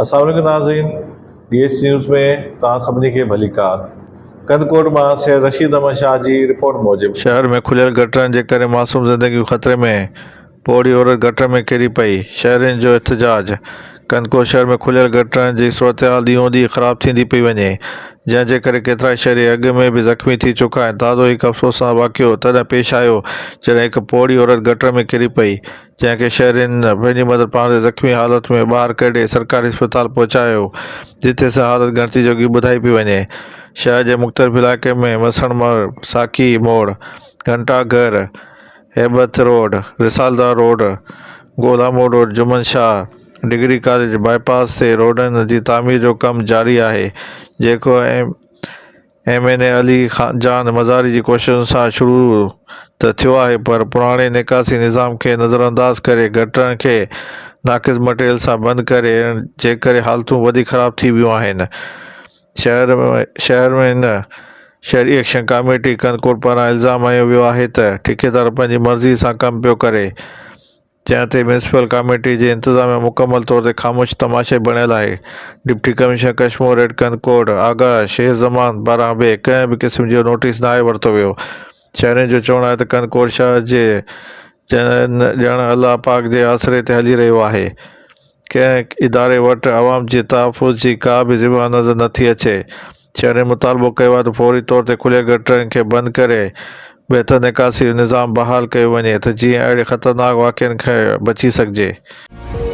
السلام عليڪم ناظرين ڊي ايڇ نيوز ۾ توهان سڀني کي ڀليڪار ڪنڌڪوٽ مان سيد رشيد احمد شاهه جي رپورٽ موجب. شهر ۾ کليل گٽرن جي ڪري معصوم زندگيون خطري ۾، پوڙهي عورت گٽر ۾ ڪري پئي، شهرين جو احتجاج، ڪنڌڪوٽ شهر ۾ کليل گٽرن جي صورتحال ڏينهون ڏينهن خراب ٿيندي پئي وڃي، جنهن جي ڪري ڪيترائي شهري اڳ ۾ به زخمي ٿي چڪا آهن، تازو هڪ افسوسناڪ واقعو تڏهن پيش آيو جڏهن هڪ پوڙهي عورت گٽر ۾ ڪري پئي، جنهن کي شهرين پنهنجي مدد پاڻ تي زخمي حالت ۾ ٻاهر ڪڍي سرڪاري اسپتال پهچايو جتي سندس حالت ڳڻتي جوڳي ٻڌائي پئي وڃي. شهر جي مختلف علائقن ۾ مسڻ مڙ، ساقي موڙ، گهنٽا گهر، Haibat road, Risaldar road, Gola Mor road, Juman Shah degree college bypass تي روڊن جي تعمير جو ڪم جاري آهي جيڪو ايم. ايم اين اي علي جان مزاري جي ڪوششن سان شروع ته ٿيو آهي پر پراڻي نيڪاسي نظام کي نظرانداز ڪري گٽرن کي ناقص مٽيريل سان بند ڪري جي ڪري حالتون وڌيڪ خراب ٿي ويون آهن شهر شهر ۾ هن شهري ايڪشن ڪاميٽي ڪنڌڪوٽ پاران الزام هنيو ويو آهي ته ٺيڪيدار پنهنجي مرضي سان ڪم پيو ڪري جنهن تي ميونسپل ڪاميٽي جي انتظاميا مڪمل طور تي خاموش تماشائي بڻيل آهي. Deputy commissioner Kashmore at Kandhkot Agha Sher Zaman پاران به ڪنهن به قسم جو نوٽيس ناهي ورتو ويو. شهرين جو چوڻ آهي ته ڪنڌڪوٽ شهر جي ڄڻ الله پاڪ جي آسري تي هلي رهيو آهي. ڪنهن اداري وٽ عوام جي تحفظ جي ڪا به ذميواري نظر نٿي اچي. شهرين مطالبو ڪيو آهي ته فوري طور تي کليل گٽرن کي بند ڪري بهتر نيڪاسي جو نظام بحال ڪيو وڃي ته جيئن اهڙي خطرناڪ واقعن کان بچي سگهجي.